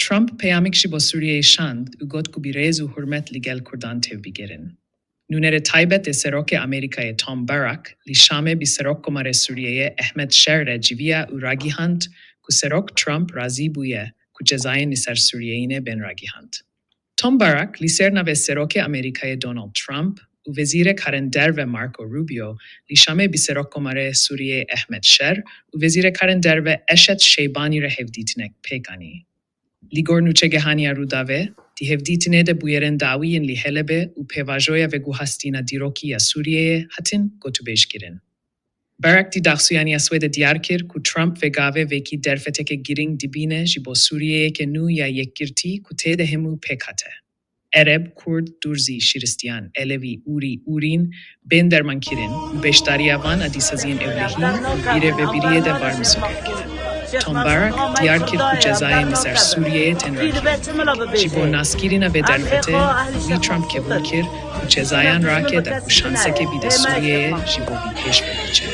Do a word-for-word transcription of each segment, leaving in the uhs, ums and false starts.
Trump peyamik ji bo Sûriyeyê şand û got ku bi rêz û hurmet li gel Kurdan tevbigerin. Nûnerê taybet ê Serokê Amerîkayê Tom Barrack li Şamê bi Serokkomarê Sûriyeyê Ehmed Şer re civiya û ragihand ku Serok Trump razî bûye ku cezayên li ser Sûriyeyî nebên ragihand. Tom Barrack li ser navê Serokê Amerîkayê Donald Trump û Wezîrê Karên Derve Marco Rubio li Şamê bi Serokkomarê Sûriyeyê Ehmed Şer û Wezîrê Karên Derve Eşet Şeybanî re hevdîtinek pêk anî. Li gor nûçegihaniya Rûdawê, di hevdîtinê de bûyerên dawî yên li Helebê û pêvajoya veguhastina dîrokî ya Sûriyeyê hatin gotûbêjkirin. Barrack di daxuyaniya xwe de diyar kir ku Trump vê gavê wekî derfeteke girîng dibîne ji bo Sûriyeyeke nû ya yekgirtî ku tê de hemû pêk hate. Ereb, Kurd, Durzî, Şiristiyan, Elewî, Ûrî, Ûrîn, bên dermankirin û beşdariya van a di saziyên ewlehî û birêvebiriyê de bar misogerkirin. Tom Barrack diyar kir ku cezayên li ser Sûriyeyê tên rakirin. Ji bo naskirina vê derfetê, wî Trump qebûl kir ku cezayan rake da ku şanseke bide Sûriyeyê ji bo bi pêş ve biçe.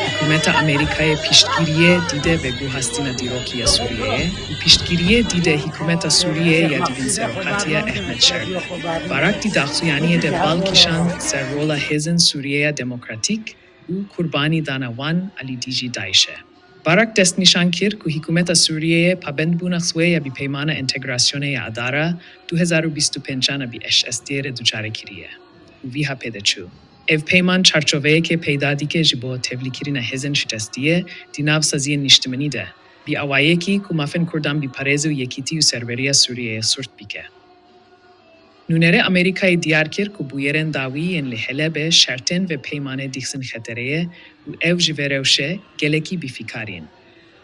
Hikûmeta Amerîkayê piştgiriyê dide veguhastina dîrokî ya Sûriyeyê û piştgiriyê dide hikûmeta Sûriyeyê ya di bin serokatiya Ehmed Şer de. Barrack di daxuyaniyê de bal kişand ser rola hêzên Sûriyeya Demokratîk û qurbanî dana wan a li dijî DAIŞê. Barrack destnîşan kir ku hikûmeta Sûriyeyê pabendbûna xwe ya bi Peymana Entegrasyonê ya Adara du hezar û bîst û pêncan a bi H S D'ê re duçare kiriye û wiha pê de çû: Ev peyman çarçoveyeke peyda dike ji bo tevlîkirina hêzên şikestiyê di nav saziyên niştimanî de, bi awayekî ku mafên Kurdan bi parêz û yekîtî û serweriya Sûriyeyê surt bike. Nûnerê Amerîkayê diyar kir ku bûyerên dawî yên li Helebê şertên vê peymanê dixistin xetereyê û ew ji vê rewşê gelekî bîfîkar in.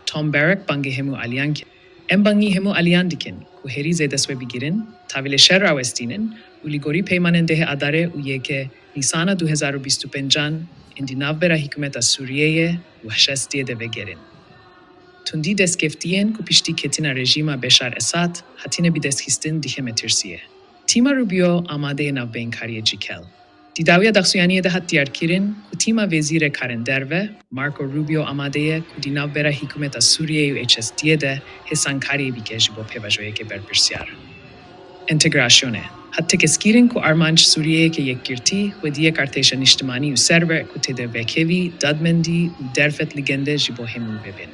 Tom Barrack bangê hemû aliyan kir: Em bangî hemû aliyan dikin ku herî zêde xwe bigirin, tavî li şer rawestînin û li gorî peymanên dehê Adarê û yekê Nîsana du hezar û bîst û pêncan ên di navbera hikûmeta Sûriyeyê û H S D'ê de vegerin. Tundî destkeftiyên ku piştî ketina rejîma Beşar Esad hatine bidestxistin dixe metirsiyê. Tîma Rubio amade ye navbeyinkariyê cikel. Di dawiya daxuyaniyê de hat diyarkirin ku tîma Wezîrê Karên Derve, Marco Rubio amade ye ku di navbera hikûmeta Sûriyeyê û H S D'ê de hêsankariyê bike ji bo pêvajoyeke berpirsyar. Entegrasyonê. Hat tekez kirin ku armanc Sûriyeyeke yekgirtî, xwediyek artêşa niştimanî û serwer ku tê de wekevî, dadmendî û derfet li gende ji bo hemû bibin.